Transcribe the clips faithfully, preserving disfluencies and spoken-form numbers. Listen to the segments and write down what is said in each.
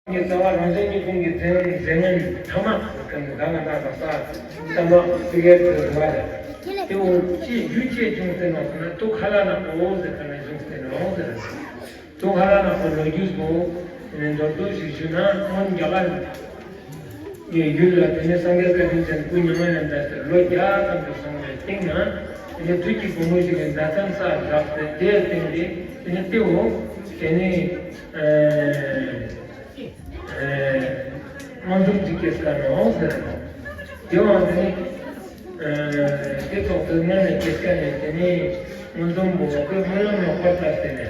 ངའི་རྩ་བ་རང་གཞན་གཉིས་ཕུང་གི་མཛེས་མཛེས་ངན་ཐ་མ་གི་གང་གི་གང་ག་ད་ག་ས་ཐ་མ་ཕི་གེ་ཏུ་རུ་བ་རེད། དེ་འོ་ཅི་རྒྱུ་ཅི་བྱུང་ཟེར་ན་ཁོ་ན་ཏུ་ཁ་ལ་ན་ཨོ་ཟེར་ཁ་ན་བྱུང་ཟེར་ན་ཨོ་ཟེར། ཏུ་ཁ་ལ་ན་ཁོ་ལོ་རྒྱུས་པོ་མདོར་བསྡུས་ཤིག་ཞུ་ན་སྔོན་རྒྱ་གར་ཡི་ཡུལ་ལ་དེ་ནས་སངས་རྒྱས་བཀའ་དྲིན་ཅན་སྐུ་མྱ་ངན་ལས་འདས་ཏེ་ལོ་བརྒྱ་ཙམ་དུ་སོང་བའི་སྟེང་ན་དེ་ནས་དུས་ཀྱི་བུ་མོ་ཞིག་གི་མཛའ་མཐུན་ས་བཞག་སྟེ་དེའི་སྟེང་དེ་དེ་ནས་ཏེའོ་དེ་ནས། སྔོན་འཛོམས་ཀྱི་སྐྱེས་སྐར་ནོ་ཟེར་ནོ། དེ་བང་དེ་ནི། དེ་ཐོག་ཏུ་སྔོན་ནས་སྐྱེས་སྐར་ནས་དེ་ནི་སྔོན་འཛོམས་པོ་ཁོས་སྨོན་ལམ་ལོག་པར་བཏབ་སྟེ་ནས།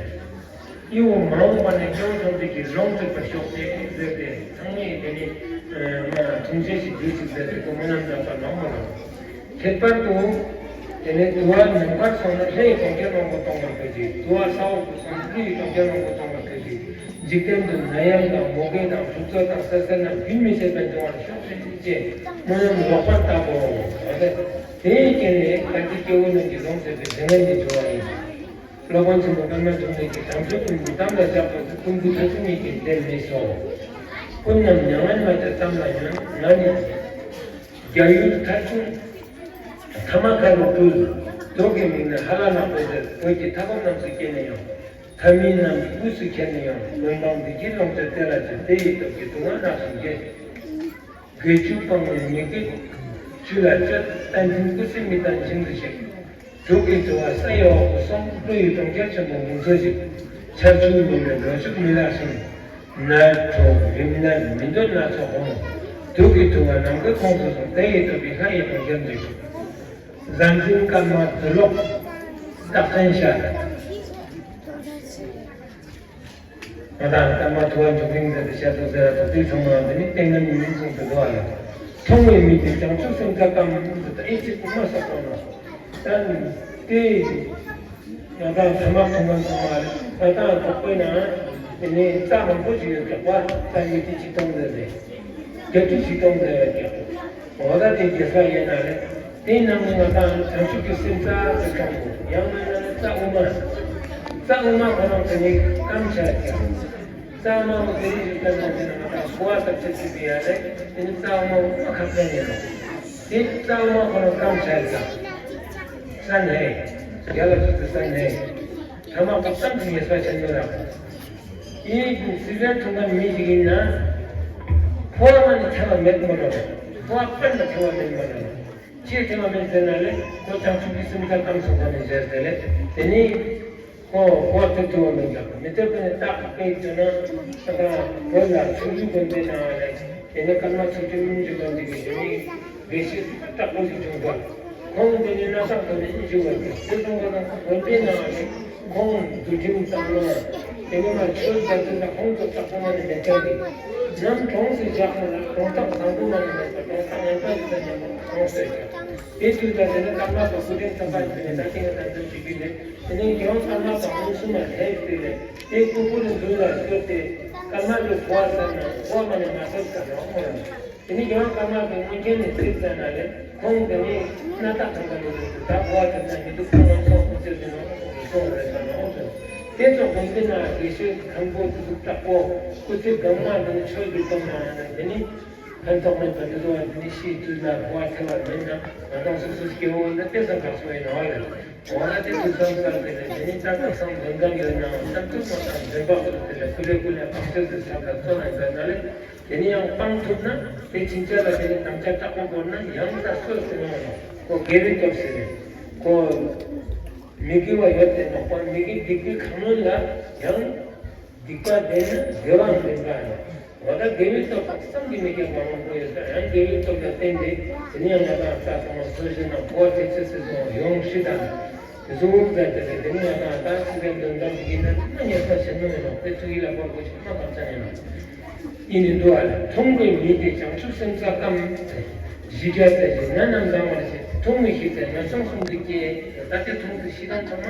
ཨི་བོ་མ་འོངས་པ་ནས་སྐྱེ་བོ་ཐམས་ཅད་ཀྱི་ལོངས་སྤྱོད་པར་ཤོག་ཅེས་ཟེར་ཏེ་ཚང་མས་དེ་ནི་ང་ཐུགས་རྗེ་ཞིག་བསྡུས་ཤིག་ཟེར་ཏེ་ཁོ་སྨོན་ལམ་བཏབ་པ་ལོག་མ་ལོག་ཁྱད་པར་དུ། དེ་ནས་དུ་བ་ནམ་མཁར་སོང་ན་ལྷའི་གྲོང་ཁྱེར་མང་པོ་སྟོང་པར་འགྱུར་ཅིག་དུ་བ་ས་འོག་ཏུ་སོང་ན་ཀླུའི་གྲོང་ཁྱེར་མང་པོ་སྟོང་པར་འགྱུར་ཅིག་འཇིག་རྟེན་དུ་ནད་ཡམས་དང་མུ་གེ་དང་དུག་རྩུབ་དང་བསད་གསོལ་རྣམས་རྒྱུན་མི་ཆད་པར་འབྱུང་བར་ཤོག་ཅེས་སྨོན་ལམ་ལོག་པར་བཏབ་བོ། དེའི་རྐྱེན་ལས་ད་ཅི་སྐྱེ་བོ་རྣམས་ཀྱི་ལོངས་སྤྱོད་པའི་རྫས་ངན་ནི་འབྱུང་བ་ཡིན། སློབ་དཔོན་ཆེན་པོ་པདྨ་འབྱུང་གནས་ཀྱིས་བྱང་ཆུབ་ཀུན་གྱི་གཏམ་ལ་བཞག་པ་ཀུན་ཀུན་ཐུབ་ཚུལ་ཉིད་ཀྱིས་འདི་མི་སོ། ཀུན་རྣམས་མྱ་ངན་མ་བྱེད་ཙམ་ལ་ཉོན་ང་ནི། རྒྱལ་ཡུལ་མཐར་ཕྱིན། ཐ་མ་ཁ་རུ་སྤྲུལ། བདུད་ཀྱི་མིང་ནི་ཧ་ལ་ན་བོ་ཟེར། བོད་ཀྱི་མཐའ་འཁོབ་རྣམས་སུ་སྐྱེས་ནས་ཡང་། མཐའ་མིན་རྣམས་ཀྱི་དབུས་སུ་ཁྱེར་ནས་ཡང་། བོད་འབངས་བདེ་སྐྱིད་ལོངས་སྤྱོད་སྟེར་བྱེད། དེ་ཡི་སྟོབས་ཀྱིས་སྡུག་བསྔལ་རབ་ཏུ་འཇལ། དགེ་བཅུ་སྤངས་ནས་མི་དགེ་བཅུ་ལ་སྤྱོད། བསྟན་འཛིན་སྐུ་ཚེ་མི་བརྟན་ཞིང་དུ་གཤེགས། དུག་གི་དུ་བ་ས་ཡི་འོག་ཏུ་སོང་། ཀླུ་ཡི་གྲོང་ཁྱེར་ཆེན་པོ་མུན་སེལ་ཞིག་ཆར་ཆུ་མི་འབབ་ལོ་ཕྱུགས་མི་ལེགས་ཤིང་། ནད་འཁྲུགས་རིམས་ནད་མི་འདོད་སྣ་ཚོགས་འོང་། དུག་གི་དུ་བ་ནམ་མཁའི་ཁོངས་སུ་སོང་། དེ་ཡི་སྟོབས་ཀྱིས་ལྷ་ཡི་གྲོང་ཁྱེར་འདུས། གཟའ་འཛིན་སྐར་མ་དུག་ལོག་རྟགས་ཅན་ཤར། ང་དང་སྐར་མ་དུ་བ་འཇུག་རིང་ཟེར་ཏེ་བཤད་འདུག་ཟེར་ར་དུག་དུས་ཚང་མ་འདི་ནི་སྟེང་ན་མི་མིན་གསུངས་ཏེ་འདུག་ཨ་ལ། མཐོང་བའི་མིག་དེ་བྱང་ཆུབ་སེམས་དཔའ་ཀམ་དུ་ད་ཨེ་ཅིག་མ་ས་གོ་ན། ད་དེ་ང་དང་ཐ་མག་ཐུང་མ་ཐུང་མ་རེད། ང་དང་གྲོགས་པོའི་ནང་དེ་ནས་རྩྭ་མང་པོ་ཞིག་ཡོད་ཀྱག་པ། རྩྭ་ཉིས་ཁྲི་ཆིག་སྟོང་ཟེར་རེད། བརྒྱད་ཁྲི་ཆིག་སྟོང་ཟེར་ཡོད་ཀྱག་འོ་ད་དེ་རྒྱལ་ས་ཡིན་ན་རེད། དེའི་ནང་ནས་ང་དང་བྱང་ཆུབ་ཀྱི་སེམས་རྩ་དེ་གང་དགོས། ཡང་མིན་ན་རྩྭ་དབུ་མ། རྩྭ་དབུ་མ་ཁོ་རང་དེ་ནས་སྐམ་ཆ་ཀྱང་། རྩྭ་དབུ་མ་དེ་ནས་ཞིག་སྐམ་ཆ་དེ་ན་ང་དང་ཁུ་བ་ལྟར་ཆེ་ཆུ་པི་ཡ་རེད། དེ་ནས་རྩྭ་དབུ་མ་དབུ་མ་ཁ་ཚ་ཡིན་ནོ། དེ་རྩྭ་དབུ་མ་ཁོ་རང་སྐམ་ཆ་ཀྱང་། ས་ནས། རྒྱ་ལ་ཆུ་དེ་ས་ནས། ཐ་མག་གི་གཏམ་གྱི་ངེས་པ་ཆེན་པོ་རག་ཡིན་ཀྱང་སྲིད་པའི་ཐུགས་ཀ་མི་ཞིག་ཡིན་ན། ཕོ་བ་མ་ནི་ཐེ་བ་མེད་མ་ལོ། ཕོ་བ་པར་ན་ཐེ་བ་མེད་མ་ལོ། ཅེས་ཐེ་བ་མེད་ཟེར་ན་ལས་ཁོ་བྱང་ཆུབ་ཀྱི་སེམས་ཐག་གམ་སོང་བ་ནས་ཟེར་ཏེ་ལས་དེ་ནི་ཁོ་ཁོ་ཐེ་ཐེ་བ་མེད་ཀྱང་མི་ཐེ་བ་ནི་རྟག་པས་བརྗོད་ན་ད་ག་བོད་ལ་ཆུ་རྒྱུན་དགོན་པའི་ནང་ལས་དེ་ནི་ཀརྨ་ཆུ་རྒྱུན་སྨིན་གྱི་དགོན་པའི་གཞི་ནི་དགེ་བཤེས་སུ་དཀྲག་པོ་ཞིག་བྱུང་བ། ཁོང་དེ་ནི་སྣ་ཐག་ཏུ་ནི་ཨིན་ཞུ་བར་གྱུར། དེ་སོང་བ་དང་དགོན་པའི་ནང་ནས་ཁོང་འདུལ་ཁྲིམས་བཏང་ན། དེ་ནི་མ་ཆོས་རྒྱལ་དོན་ལ་ཁོང་དུ་དཀྲག་པོ་མ་ནི་མེད་ཀྱང་གི། ནམ་གྲོངས་སུ་བཞག་ན་གྲོངས་སྟངས་བཟང་པོ་མ་ནི་མེད་པར་གྲོངས་སྟངས་ངན་པ་ཞིག་ལ་ཉམས་པར་གྲོངས་སོ་ཡ། དེ་དུས་ད་དེ་ནི་ཀརྨ་དང་སྐུ་ཕྲེང་ཐམ་པ་ཞིག་ནས་ད་ཐེངས་དམ་དོན་ཞུ་རྒྱུ་ལས། དེ་ནས་རྒྱལ་བ་ཀརྨ་དང་མངོན་སུམ་ལ་ལྷན་དུ་ལས་དེ་སྐུ་ཕུང་ནས་མདུན་ལ་བསྐྱོད་དེ་ཀརྨ་གྱི་བུ་བ་ཟེར་ན་བུ་བ་མ་ནས་མ་ཟེར་ཟེར་ནས་འོང་བ་རེད། དེ་ནས་རྒྱལ་བ་ཀརྨ་གྱི་མངོན་མཁྱེན་ནས་ཚིག་བཙལ་ན་ལས་ཁོང་དེ་ནས་སྣ་ཐག་ཐང་པ་ནས་ཟེར་དུས་ད་བུ་བ་དེ་ན་མི་འདུག་ཁོང་ལ་སོགས་སྐུ་ཚེ་ཟིན་ནོ་སོང་རེད་ཟེར་ནས་འོང་ཟེར། དེ་ཚོ་དགོན་པའི་ནང་དགེ་བཤེས་མཁན་པོ་དེ་ཚོ་དྲག་པོ་སྐུ་ཚེ་གང་མ་དེ་ནས་ཆོས་ཀྱི་སྟོང་ན་དེ་ནས། ཕན་ཐོགས་མེད་པ་དེ་ཚོ་བ་འདི་ནི་ཤིའི་དུས་ལ་གོ་བ་ཐེབས་པ་མིན་ན་ང་དང་སོ་སོའི་སྐྱེ་བོ་འདི་དཔེ་ས་ཁག་སོང་ཡིན་ནོ་ལ། འོ་ན་དེ་དུས་ཙམ་ཙམ་དེ་ལ་དེ་ནི་ལྟ་ཙམ་སང་འདོན་གང་ཡོད་ནའང་བསམ་ཚུལ་མ་དང་འདོན་པ་ཁོ་དེ་ལ་ཀུ་ལེ་ཀུ་ལེ་བང་ཆེན་དུ་ས་ཁ་ཙོ་ན་འདོན་ན་ལེ། དེ་ནི་ཡང་སྤང་ཐུབ་ན་དེ་ཕྱིན་ཆད་ལ་དེ་ནི་དམ་བཅའ་དྲག་པོ་བོར་ན་ཡང་ད་སོས་སུ་ཡོང་ནོ་ཁོ་དགེ་བའི་སྟོབས་ཟེར་རེད་ཁོ། མི་དགེ་བ་ཡོད་དེ་ནོག་པ་མི་དགེ་སྡིག་པའི་གང་ལོན་ལ་ཡང་། སྡིག་པ་ལྡན་ན་དགེ་བའང་ལྡན་པ་ཡིན། འོ་ད་དགེ་བའི་སྟོབས་དང་བསམ་གྱིས་མི་ཁྱབ་པ་མང་པོ་ཡོད་ཀྱང་ཡང་དགེ་བའི་སྟོབས་ལ་བརྟེན་ཏེ་དེ་ནས་ཡང་ང་དང་ལྟ་ཚང་མ་བཟོ་བཞིན་ན་གོ་དེ་ཚེ་ཚེ་སོང་ཡོང་ཤི་དང་དེ་ཚོ་དབུགས་ཟ་དེ་ལས་དེ་ནས་ང་དང་ལྟ་ཚིག་གི་འདོན་སྟངས་ཀྱི་ཡིན་ན་ན་ཉེས་པ་ཆེན་མོ་ཡིན་ནོ་དེ་ཚོ་ཡིད་ལ་བོར་དགོས་ཆེན་མ་གང་ཚ་ཡིན་ནོ། ཡིན་ནི་འདུག་ཨ་ལ་མཐོང་བའི་མིག་དེ་བྱང་ཆུབ་སེམས་རྩ་ཀམ། བཞི་བརྒྱ་རྩ་བཞི་ན་ནམ་ལྡང་བར་བྱེད་མཐོང་བའི་ཤེས་ཚད་ངན་སོང་གསུམ་དུ་སྐྱེ། ད་དེ་མཐོང་དུ་ཤི་དང་ཚང་མ་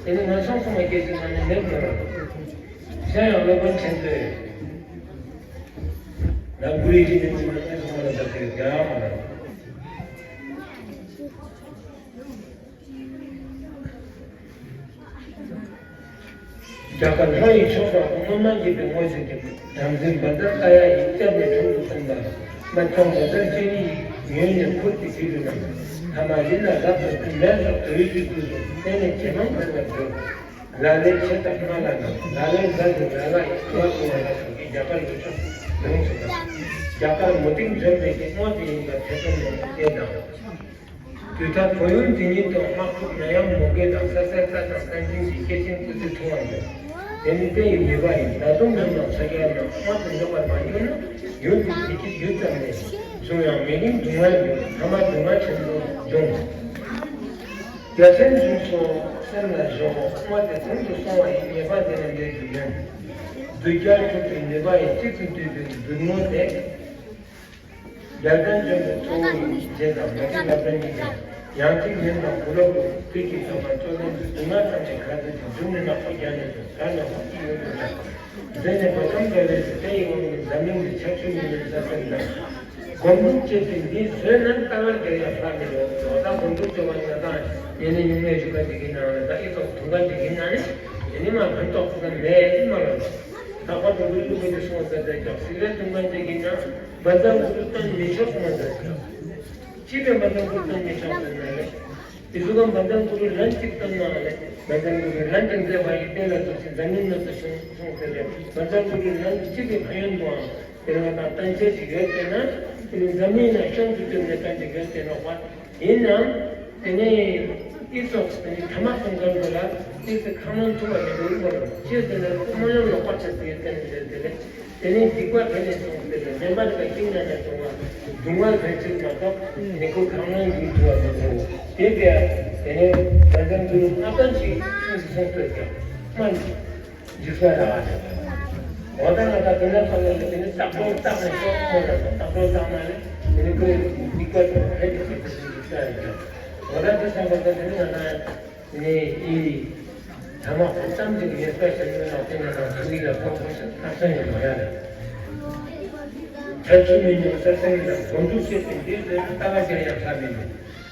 དེ་ནི་ངན་སོང་གསུམ་ལ་སྐྱེ་ཞིང་ང་ནི་མེད་མི་རུང་། གཞན་ཡང་སློབ་དཔོན་ཆེན་པོས། ན་བུ་རིའི་ཞིང་ནས་ཀུན་ནས་གསུང་བ་ལ་བདག་གིས་ཀྱང་མ་ལ། རྒྱ་གར་ལྷོ་ཡི་ཕྱོགས་སུ་སྔོན་མ་གྱེས་པའི་སྔོ་ཚལ་གྱི་བུ། བྲམ་ཟེ་བཛྲ་ཀ་ཡ་ཡིས་སྐྱབས་ནས་དྲུང་དུ་བཏང་པ། རྨ་བྱང་བཛྲ་ཤ་རི་ཡིས་ཉོན་ནས་ཁུར་གྱིས་བྲིས་པའི་ནང་། ཐ་མ་ཡིད་ལ་རབ་ཏུ་ཕུལ། མེ་སོགས་དུ་ཡི་གི་དུས་སུ་བརྟེན་ནས་ཇེ་མང་འཕེལ་བར་འགྱུར། ལ་ལས་ཆེ་དང་སྨྲ་ལ་ནི། ལ་ལས་བཛྲ་ཟེར་ལ་ལ་ཡི་བྲག་ཏུ་བ་ལ་སོགས་ཀྱི་རྒྱ་གར་ཡུལ་ཕྱོགས་ཡོངས་སུ་དང་། རྒྱ་གར་མུ་སྟེགས་འཇོམས་པའི་གི་སྔོ་དེ་ཡིན་པ་ཐེ་ཚོམ་མེད་པར་ཤེས་དང་། དུས་མཐར་བོད་ཡུལ་འདི་ཉིད་དུ་དམག་འཁྲུག་ནད་ཡམས་མུ་གེ་དང་ས་སྲེག་རྩ་དང་བསྟན་འཛིན་གྱི་སྐྱེས་ཆེན་སྐུ་ཚེ་ཐུང་བར་འགྱུར། དེ་ནི་དཔེ་ཡི་ནུས་པ་ཡིན། ད་དུང་ནམ་ཡང་ས་སྐྱ་རྣམས་དམག་ཏུ་འཇོམས་པར་མ་གྱུར་ན། ཡུལ་འདི་བདེ་སྐྱིད་ཡུད་ཙམ་ནས་བྱུང་ཡང་། མི་རིགས་སྡུག་བསྔལ་འབྱུང་། ཐ་མ་སྡུག་བསྔལ་ཆེན་པོ་འབྱུང་། རྒྱལ་མཚན་འཛིན་སོགས་སེམས་ལ་ཞོག། དམག་དེ་དྲུང་དུ་སོང་བ་ཡི་ཉེས་པ་དེ་ནི་འདས་རྒྱུ་མེད། བདུད་རྒྱལ་འཁྲུགས་པའི་ནུས་པ་ཡིས། གཅིག་ཏུ་བསྡུས་པའི་བདུད་མོ་དེ། རྒྱལ་བསྟན་བྱོན་པའི་གཙོ་བོ་ཡི་རྗེ་དང་མ་གི་ལབ་པ་གཉིས་ཀྱང་ཡང་ཅིག་ཉིན་དང་བུ་སློབ་ཀྱི་དུས་ཀྱི་བསམ་པ་གཙོ་ལྡན་གྱི་སྡུག་བསྔལ་ཐམས་ཅད་ཁ་ཚིག་ཏུ་འཇུག་ནས་ནག་པོ་རྒྱ་ནས་ཀྱང་དར་ནས་ཧོབ་ཀྱི་ཡུལ་དུ་དར། མཛད་ནས་བ་ཀམ་དགའ་བའི་དེ་ཡི་དབང་གིས་འཛམ་གླིང་གི་ཆར་ཆུ་མི་ལུས་ས་སེམས་དང་། སྒོམ་སྒྲུབ་བཅས་ཏེ་འདི་བཟོད་ན་ལྟ་བར་རྒྱལ་ཡང་ལྷ་མི་ལོ། འོ་ད་སྒོམ་སྒྲུབ་བཅོ་ལྔ་ང་དང་ཉེ་ནས་ཉུང་ནས་བཞུགས་པ་འདི་གི་ནང་ལ་ད་ཨི་ཙོག་དུང་ག་འདི་གི་ནང་ནས་དེ་ནི་མ་ཕན་ཐོགས་ས་མེད་ཨི་མ་ལོ། ལྷག་པར་དུ་ལུས་ལུགས་ཀྱི་སོང་ཟེར་ཏེ་ཀྱང་སིག་རེ་དུང་ག་འདི་གི་ནང་བཛྲ་གུ་རུ་བཏོན་མི་ཆོག་མ་ཟེར་ཀྱང་། ཅི་སྟེ་བཛྲ་གུ་རུ་བཏོན་མི་ཆོག་ཟེར་ན་ལེ། དེ་ཟུག་གམ་བཛྲ་གུ་རུ་ལན་གཅིག་བཏོན་ན་ལེ། བཛྲ་གུ་རུ་ལན་གཅིག་མཛད་པ་ཡི་དེ་ལ་སོགས་ཀྱི་འཛམ་གླིང་ན་ཚུར་བྱུང་སོང་ཟེར་ལེ། བཛྲ་གུ་རུ་ལན་གཅིག་གི་ཕན་ཡོན་དུའང་དེ་ལ་དང་བསྟན་བྱེད་ཅིག་ཡོད་དེ་ན། དེ་ནི་འཛམ་གླིང་ན་ཤོང་དུ་བཏོན་ནས་བསྟན་ཅིག་ཡོད་དེ་ནོག་པ། ཡིན་ནའང་། དེ་ནས་ཨི་ཙོགས་དེ་ནི་ཐ་མག་གཏོང་མཁན་པོ་ལ་ཏོག་ཙམ་ཁ་སྣོན་ཐུབ་པ་མི་འདུག་ཨི་མོ་རང་ཅེས་ཟེར་ན་དམོད་ཡོན་ལོག་པ་ཆགས་ཏེ་ཡོད་དེ་ནི་ཟེར་དེ་ལས། དེ་ནས་སྡིག་པ་དེ་ནས་སོང་སྟེ་ལེན་པ་དེ་ལ་ཤིང་ནང་ནས་སོང་བ་སྡུག་བསྔལ་ཕལ་ཆེར་མ་གཏོགས་ནི་ཁོ་གང་རུང་འགྱུར་ཐུབ་པ་མི་འདུག་དེ་ལྟར་དེ་ནས་བཛྲ་གུ་རུ་ལྔ་བརྒྱ་ཞིག་ཤིང་དུ་སོང་སྟེ་ཀྱང་སྨན་འཇིགས་ས་རག་ཨ། འོ་ད་ང་ད་དེ་ནས་སོང་ནས་དེ་ནས་བཏགས་གྲོལ་བཏགས་ནས་ཤོག་ཁོ་ལ་བཏགས་གྲོལ་བཏགས་ན་ནི་དེ་ནི་ཁོའི་སྡིག་པ་དེ་ཕལ་ཆེར་ཞིག་ཏུ་འཇིགས་ས་རེད་ཀྱང་། འོ་ད་དེ་སོང་བ་ད་དེ་ནི་ང་ད། ནས་ཨི། ཐ་མག་ཙམ་གྱི་ཉེས་པ་ཞིག་ཡོད་ན་དེ་ནས་ཀྱང་ཐུགས་ཡིད་ལ་ཕོག་ཐུབ་ས་ཐག་ཆོད་ཡོད་མ་རེད། ཐག་ཆོད་མི་ཉུང་ས་སེམས་དང་སྒོམ་སྒྲུབ་བྱེད་པའི་འདི་ལྟ་བ་ཅན་ཡང་ཐབས་མེད།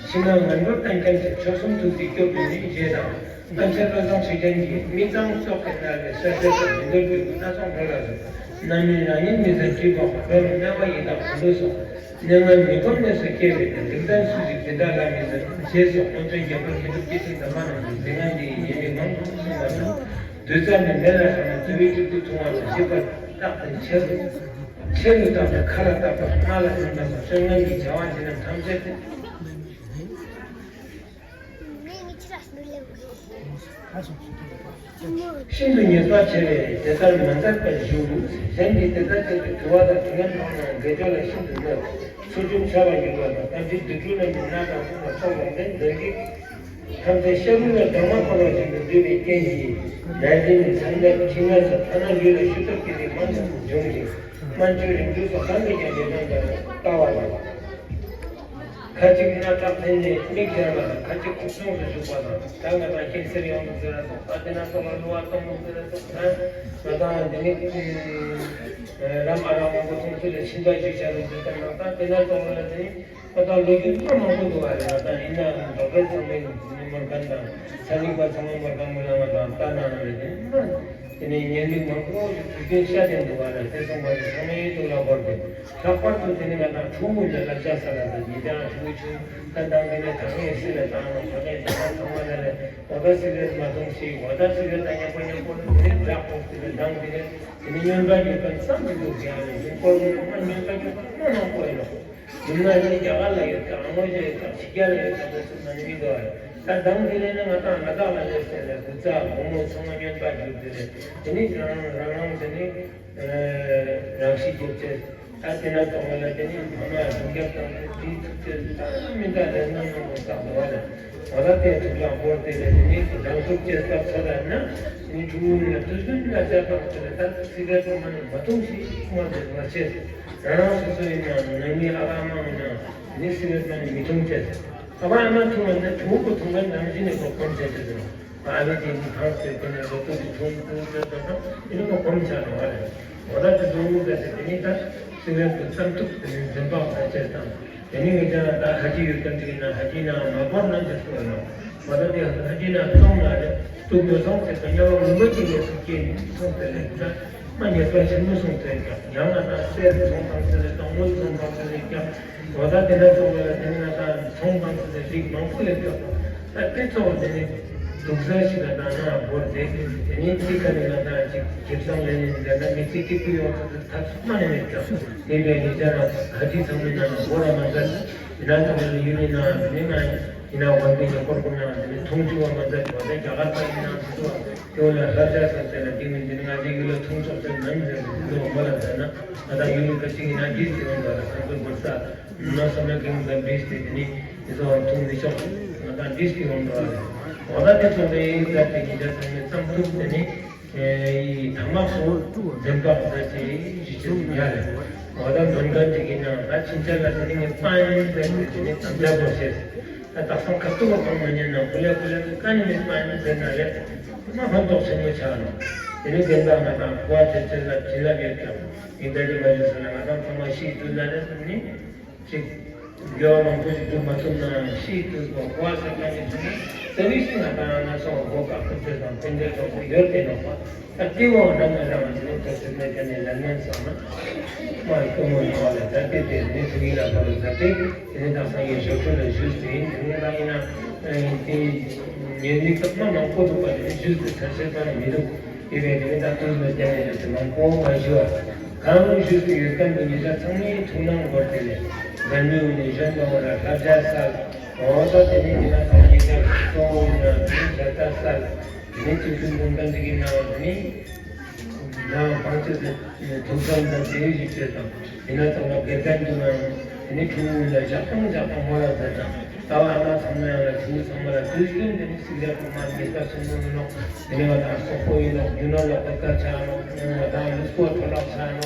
ཕྱི་ནང་ངན་འགྲོར་བསྟན་མཁན་གྱི་ཆོས་སྲུང་ཐུགས་ཀྱི་སྐྱོབ་པའི་མི་རྗེ་དང་། སྟོན་ཆེན་བློ་བཟང་ཆོས་ཅན་གྱིས་མི་གཙང་སྲོག་གི་མནར་བའི་ས་སེར་དང་མི་འདོར་རྒྱུ་སྣ་ཚོགས་འགྲོ་ལ་རུ། རྣམ་སྨིན་རང་ཉིད་མི་ཟད་སྤྲུལ་པ་འགྲོ་རུ་སྨྲ་བ་ཡི་དྭགས་གོང་དུ་སོགས། གནས་ངན་མི་ཁོམ་གནས་སུ་སྐྱེ་བའི་དོན། རིགས་ལྡན་སུ་ཞིག་འཛིན་གྲྭ་ལ་མི་ཟད། ཞེས་སོགས་སྔོན་བྱོན་རྒྱལ་པོ་མཁས་གྲུབ་སྐྱེས་ཆེན་དམ་པ་རྣམས་ཀྱིས་མཛད་ངན་འདི་ཡི་ཉེས་དམིགས་མང་དུ་གསུངས་པ་དང་། བདུད་རྩ་ནི་མེ་ལ་བསྲེགས་ན་བཙོས་པའི་གཅིག་ཏུ་མཚུངས་པ་ལ་ཞིབ་པར་བརྟགས་ཏེ་ཆེ་རུ་ཆེ་རུ་བཏང་ནས་ཁ་ལ་བཏགས་པ་སྔ་ལ་ཐོན་པ་སོགས་སྤྱོད་ངན་གྱི་བྱ་བ་འདི་རྣམས་ཐམས་ཅད་དེ། ཤིན་ཏུ་ཉེས་པ་ཆེ་བས་དེ་ལྟར་མ་མཛད་པར་བཞུགས། གཞན་གྱིས་དེ་ལྟར་བྱས་ཏེ་དུ་བ་དང་དུས་ངན་མཐོང་ན་དགེ་སྦྱོར་ལ་ཤིན་ཏུ་གནོད། ཚུལ་ཁྲིམས་འཆལ་བར་འགྱུར་བ་དང་། ཐམས་ཅད་སྡིག་སྒྲིབ་རྣམས་ཀྱིས་མནར་དང་སྲུང་བ་ཚོགས་ལོངས་ལྡན་འདོན་གྱི། ཐམས་ཅད་ཤ་རུས་ལ་སྦྲང་མ་འཁོར་བ་བཞིན་དུ་འདུས་པའི་རྐྱེན་གྱིས་ནད་འདི་ནི་མཚམས་མེད་ཁྱི་ངན་སོགས་ཐ་ན་ལུས་ལ་ཤུགས་ཐོབ་ཀྱི་རིགས་མང་དུ་འབྱུང་ཞིང་། སྨན་བཅོས་རིམ་གྲོ་སོགས་གང་གིས་ཀྱང་ཉེས་དོན་དང་ལྟ་བ་དང་། ཁ་ཅིག་སྣ་ཁྲག་འཐེན་ནས་མིག་བརྒྱངས་ལ་ཁ་ཅིག་ཁུག་སོང་དུ་བཞུགས་པ་དང་། ད་ང་དང་ཁྱེད་ཚེ་ཡོང་དུ་ཟེར་ར་སོང་། ད་དེ་ན་སོང་ལ་ལུ་བ་གཏོང་དུ་ཟེར་ར་སོང་། ད་ང་དང་འདི་ནི་རམ་ཨ་རམ་མང་པོ་མཐོང་ཚུལ་ལ་ཕྱིན་པ་ཞིག་བྱ་རུ་འདི་ལྟར་ན། ད་དེ་ན་སོང་ལ་དེ་ནི་ང་དང་ལོ་རྒྱུས་སྣ་མང་པོ་འདུག་བ་རེད། ང་དང་ཡིན་ནའང་ཌོག་ཊར་ཚང་མའི་མོར་གན་དང་ཚན་རིག་པ་ཚང་མའི་མོར་གན་མོ་ལ་ང་དང་ལྟ་ན་རེད། དེ་ནི་དེ་ནས་ཉེས་དམིགས་མང་པོ་ཞིག་དུས་རྒྱུན་བཤད་དེ་འདུག་བ་རེད། དེ་སོང་བ་རེད། ཚང་མའི་ཐུགས་ལ་བོར་ཏེ། ལྷག་པར་དུ་དེ་ནི་ང་དང་ཕྲུ་གུ་ལ་བསླབ་བྱ་ས་ལ་དང་ཉེ་ཆར་ཕྲུ་གུ་ཆུང་ད་དང་དེ་ནས་ད་ངས་སི་ལ་བཏང་ནོ་ད་ངས་ད་ང་ཚང་མ་ལ་ལས་འོ་ད་སི་ལ་མ་འཐུང་ཞིག་འོ་ད་སི་ལ་ད་མཉམ་པོ་མཉམ་པོ་ནས་དེ་ནས་བྲག་ཕོག་དེ་ནས་དང་དེ་ནས་དེ་ནས་སྨྱོན་པ་ཉོས་པ་ཙམ་གྱིས་འདུག་ཡང་ནས་ཡིན་སྐོར་ནས་མ་སྨྱོན་པ་ཉོས་པ་མ་མང་པོ་ཡིན་ནོ། ཡིན་ན་ནི་རྒྱ་གར་ལ་ཡོད་ཀྱང་ཨ་ནོ་ཅན་ཡོད་ཀྱང་ཕྱི་རྒྱལ་ལ་ཡོད་ཀྱང་དེ་སུ་ན་ནི་མི་འདུག་ཨ། ད་དང་དེ་ནས་ནི་ང་ད་ང་དག་ལ་ལས་ཟེར་ལ་དུ་རྩ་དགོང་མོ་ཚང་མ་སྨྱོན་པ་བརྒྱུད་དེ་ནས་དེ་ནས་རང་རང་རང་དེ་ནས། རང་ཤི་རྒྱུ་བཅས། ད་དེ་ན་གཏོང་བ་ལ་དེ་ནི་ཕ་མ་སྦྱིན་སྐྱབས་དང་དེ་དེའི་ཐུགས་རྗེ་ད་མི་འདྲ་ལས་སྣང་མང་པོ་བསགས་འདུག་བ་ལ། འོ་ད་དེ་ཐུགས་ལ་བོར་ཏེ་ལས་དེ་ནི་རང་ཤུགས་བཅས་སྐབས་ཚོད་ལ་ན་དེ་ནི་ཕྲུ་གུ་ཡིན་ན་དུས་རྒྱུན་ལ་བཅའ་ཐག་ཚོད་ལ་ད་སི་ག་རེཊ་མ་ནི་མ་འཐུང་ཞིག་མ་དེ་མ་བྱེད། རང་རང་སོ་སོ་ཡིན་ན་ནང་མི་ཨ་ཕ་ཨ་མ་ཡིན་ན་དེ་ནི་སི་ག་རེཊ་མ་ནི་མི་འཐུང་བྱེད། ཨ་ཕ་ཨ་མ་འཐུང་བ་ན་ཕྲུ་གུ་འཐུང་བ་ནང་བཞིན་ནས་ཁོ་གོམས་བྱེད་ཀྱི་འདུག་ཨ་ནི་དེ་ནི་ཐང་ཟེར་དེ་ནི་རོ་ཏོ་དེ་ཐུང་ཐུང་ཟེར་ད་ཐང་དེ་ནི་མ་གོམས་ཆགས་འགྲོ་བ་རེད། འོ་ད་དེ་ཐུང་ཐུང་ཟེར་དེ་ནི་ད་སི་ཝེན་དུ་བསམ་ཐུབ་དེ་ནི་འཛིན་པ་ཕལ་ཆེར་དང་ དེ་ནས་ངེད་ཅག་ད་ཁ་ཆེ་ཡོད་ཀྱང་ཅིག་ཡིན་ན་ཁ་ཆེ་ན་མ་བར་ན་ཅི་སོ་ཡོད་ནོ། མ་ད་དེ་ཁ་ཆེ་ན་གཏོང་ན་རེད་སྟུག་མོ་སོང་ཚེ་དོན་ཡང་ངུ་མ་ཅིག་ཡོད་སུ་སྐྱེ་ནི་སོང་ཚེ་ལེགས་ད་མ་ཉེས་པ་ཆེན་མོ་སོང་ཚེ་ཀྱང་ཡང་ང་ད་གསེར་སོང་ཙང་ཚེ་ལེགས་དང་དངུལ་སོང་ཙང་ཚེ་ལེགས་ཀྱང་། ལོ་ཟླ་དེ་འདྲ་སོང་བ་ལ་དེ་ནི་ང་ད་ཚོང་དང་ཚོང་དེ་རིགས་མང་པོ་ལས་སྐྱོབ། ད་དེ་ཚོ་དེ་ནི་སྡུག་ས་ཞིག་ལ་ད་ང་བོར་ཏེ་དེ་ནི་ཅི་ཁ་ནི་ང་ད་ཅིག་ཁེབས་སང་ལས་ནི་འདི་ན་མི་ཚེ་གཅིག་པུ་ཡོང་ཐུབ་ཐབས་སུ་མ་ནི་མེད་ཀྱང་དེ་འདྲའི་ཉེ་ཆར་ཁ་ཅིག་ཚང་མའི་ནང་བོར་བ་མ་ཟད་ཡིན་ན་ཚང་མའི་ཡུལ་ནི་ན་དེ་ནི་ང་ཡིན་ན་འོན་ཏེ་ཡོད་སྐོར་ཀུན་ན་དེ་ནི་མཐོང་ཆུང་བ་མ་ཟད་འོན་ཏེ་རྒྱ་གར་པ་ཡིན་ན་སུ་དུ་བ་དེ་འོ་ལ་ལྷ་བྱ་ས་དེ་ལ་དེ་ནི་དེ་ནི་ང་ཚོའི་ཡུལ་ལ་མཐོང་ཆོག་ཚོད་མིན་ཟེར་ནས་དེ་ཚོ་མོ་ལ་ཟེར་ན་ང་ད་ཡུལ་ལུང་ཁ་ཅིག་ཡིན་ན་རྒྱུས་ཀྱི་འོང་བ་ལ་ཁ་ཚོད་བོར་ས། ན་བསམ་ན་གང་ག་འདྲིས་ཏེ་དེ་ནི་དེ་ཚོ་མཐོང་མི་ཆོག་ང་དང་འདྲིས་ཏེ་ཡོང་འགྲོ་བ་རེད། འོ་ད་དེ་ཚོ་ནི་ཡིན་ཟེར་ཏེ་ཉིན་ཆ་ཚང་མའི་བསམ་ཐུབ་དེ་ནི་ཡི་ཐ་མག་སོ་འཛེམ་པ་ཟེར་ཏེ་ཞིག་ཅིག་ཡ་རེད། འོ་ད་འདོན་མཁན་ཅིག་ཡིན་ན་ད་ཕྱིན་ཆད་ལ་དེ་ནི་ངས་པ་ཡིན་ཟེར་ཏེ་དེ་ནི་དམ་བཅའ་དགོས་ཤེས། ད་དག་སང་ཁ་ཐུག་ལ་གཏོང་མ་ཉན་ན་ཀུ་ལེ་ཀུ་ལེ་གི་ཀ་ནི་ངས་པ་ཡིན་ཟེར་ན་རེད། མ་ཕན་ཐོགས་ཆེན་པོ་ཆགས་ནོ། དེ་ནི་དེ་འདྲ་ང་དང་གོ་བ་དེ་ཚོ་ལ་བྱིན་རླབས་ཡོད་ཀྱང་ཡིན་ད་ཅི་མ་ཡོད་ཟེར་ན་ང་དང་ཚང་མ་ཤི་དུས་ལ་རེད་ཟེར་ནི། ཅིག་དགེ་བ་མང་པོ་ཞིག་སྒྲུབ་མ་ཐུབ་ན་ཤི་དུས་གོ་གོ་བ་ས་ཁ་ནས་བྱུང་ན་དེ་ནི་ཤི་ང་དང་ང་སོང་གོ་བ་ཁུར་ཚོད་དང་ཕན་འབྲས་ཐོག་ཏུ་ཡོད་དེ་ནོ། ད་དེ་བོ་འདྲ་མི་འདྲ་བ་ཞིག་ནི་དེ་ཚོ་ནས་དེ་ནས་ལན་ནན་སོང་ན་མ་སྐྱོ་མོ་ཡོང་བ་ལ་ད་དེ་དེ་ནི་ཚུགས་ཡིན་ལ་བར་ད་དེ་དེ་ནི་ད་སང་ཡོད་ཞོགས་ཁྲོད་ལ་ཞུས་ཏེ་ཡིན་དེ་ནི་ད་ཡིན་ན་དེ་ཉེས་དམིགས་ད་མ་མང་པོ་འདུག་པ་དེ་ནི་ཞུས་ཏེ་ཚར་ཤེས་པ་ནི་མི་འདུག་དེ་བས་དེ་ནི་ད་དུས་ལ་བསྟན་ནས་དེ་མང་པོ་མ་ཞུ་བ། གང་ཞུས་ཏེ་ཡོད་མཁན་གྱི་ཉེ་ཆར་ཚང་མའི་ཐུགས་སྣང་སྒོར་དེ་ནས་འགན་མི་འོས་ནས་གཞན་དང་བར་ལྷ་བྱ་སར་འོ་ད་དེ་ནས་ཉེ་ཆར་ཚང་མའི་ཀྱང་གཙོ་བོ་ཡིན་ན་དེ་ནས་བྱ་ལྟ་སར་དེ་ནས་ཐུགས་སུན་འདོན་མཁན་འདི་གི་ནང་དེ་ནས་ཡང་བང་ཆེ་ཟེར་ཐུགས་བསམ་དང་དེ་བཞིན་བྱེད་དང་ཡིན་ན་ཚང་མ་དགེ་རྒན་དུ་ན་དེ་ནས་ཁྲུང་ངུ་ལ་ཞག་དང་ཞག་དང་མོ་ལ་ཟེར་དང་ད་བ་ཨ་མ་ཚང་མ་ཡང་ལ་ཁྲུང་ངུ་ཚང་མ་ལ་དུས་རྒྱུན་དེ་ནས་སིག་ར་ཐོག་མ་ཉེས་པ་སོང་མོ་ཡིན་ནོ། དེ་ནས་ང་དང་སོག་པོ་ཡིན་ནོ། རྒྱུ་ནོར་ལ་བབ་ཀ་ཆགས་ནོ། ང་དང་ལུས་པོ་འཕྲོ་བརླག་ཆགས་ནོ།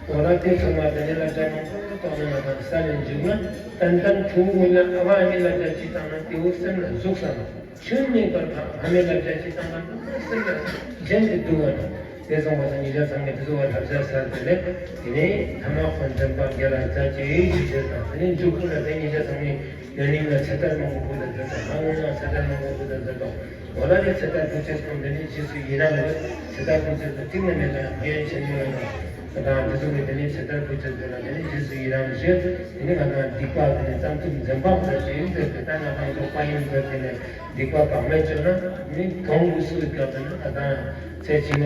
འོ་ན་དེ་ཚང་མ་དེ་ནས་བསླབ་བྱ་མང་པོ་བཏང་ནས་ང་དང་ས་ནས་འཇུག་ན་ཏན་ཏན་ཕྲུ་གུ་ལ་ཨ་བ་ཨ་མའི་བསླབ་བྱ་ཅི་བཏང་ན་དེ་བོ་སེམས་ལ་ཟུག་ས་ནོ། ཆུན་ནས་པར་ཕ་ཨ་མའི་བསླབ་བྱ་ཅི་བཏང་ན་སེམས་ལ་གཞན་གྱི་སྡུག་བ་ནོ། དེ་སོང་བ་སང་ཉིན་ཞག་ཚང་མས་དེ་ཚོ་བ་བསླབ་བྱ་སར་དེ་ལས་དེ་ནས་ཐ་མག་ཁོང་འཛེམ་པ་རྒྱ་ལ་རྩ་ཆེའི་ཞིག་བྱེད་དང་དེ་ནས་མཇུག་ཁུལ་ལ་དེ་ཉིན་ཞག་ཚང་མས་ཡོན་གླིང་ལ་ཚེ་ཐར་མང་པོ་ཕུལ་ལ་མཛད་དང་ཧ་ལུང་ལ་ཚེ་ཐར་མང་པོ་ཕུལ་ལ་མཛད་དང་། འོ་ན་ནི་ཚེ་ཐར་ཕུལ་ཚེ་སོང་དེ་ནི་རྗེས་སུ་ཡི་རང་ཡོད། ཚེ་ཐར་ཕུལ་ཚེ་སོང་གཅིག་ནས་མེད་ན་ཕན་ཡོན་ཆེན་མོ་ཡོད་ན། ད་དེ་ཚོ་ནི་དེ་ནི་ཚེ་ཐར་ཕུལ་ཚེ་སོང་ལ་དེ་ནི་རྗེས་སུ་ཡི་རང་ཞེས་དེ་ནི་ང་དང་སྡིག་པ་དེ་ནི་བསམ་ཐུབ་འཛེམ་བག་ཟེར་ཞེས་ཡིན་ཟེར་ཏེ་ད་ང་དང་འགྲོགས་པ་ཡིན་ཟེར་དེ་ནས་སྡིག་པ་བག་མེད་བཅོས་ན་ནི་གང་དགོས་སུ་སྐབས་དེ་ནི་ང་དང་ཚེ་ཕྱི་མ་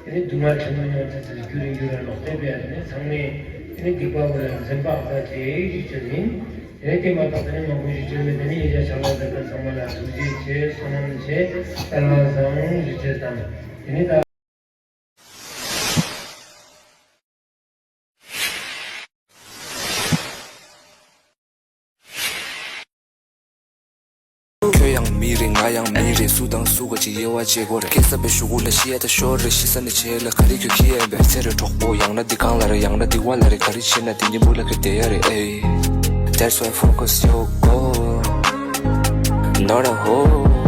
དེ་ནི་སྡུག་བསྔལ་ཆེན་མོ་མྱོང་ཚེ་ཚེ་རྒྱུ་རིང་རྒྱུ་ར་ལོག་དེ་བས་དེ་ནི་ཚང་མས་དེ་ནི་སྡིག་པ་བོ་ལ་འཛེམ་བག་ཟེར་ཞེས་ཞུ་རྒྱུ་ཡིན། དེ་ནས་དེ་མ་ཐག་དེ་ནས་མང་པོ་ཞིག་བྱོན་ནས་དེ་ནས་ཡིན་ཞག་ཆགས་པ་དེ་དག་ཚང་མ་ལ་ཐུགས་རྗེ་ཆེ་བསོད་ནམས་ཆེ་སྐལ་བ་བཟང་ཞུ་ཆེ་དང་དེ་ནས་ད། ཁྱོད་ཡང་མི་རེད། ང་ཡང་མི་རེད། སུ་དང་སུ་ག་ཅིག་དབྱེ་བ་འབྱེད་དགོས་རེད། སྐྱེ་ས་པའི་གཞུག་གུ་ལ་ཤི་ཡ་ད་ཤོར་རེད། ཤི་ས་ནས་བྱེད་ལ་ག་རེ་ཁྱོད་ཁྱི་ཡ་ཡིན་པས། ཚེ་རེ་གྲོགས་པོ་ཡང་ན་འདི་གང་ལ་རེད། ཡང་ན་འདི་བ་ལ་རེད། ག་རེ་བྱེད་ན་དེ་གཉིས་པོ་ལ་ག་བསྡད་ཡ་རེད། ཨེ། That's why focus your goal, not a hole.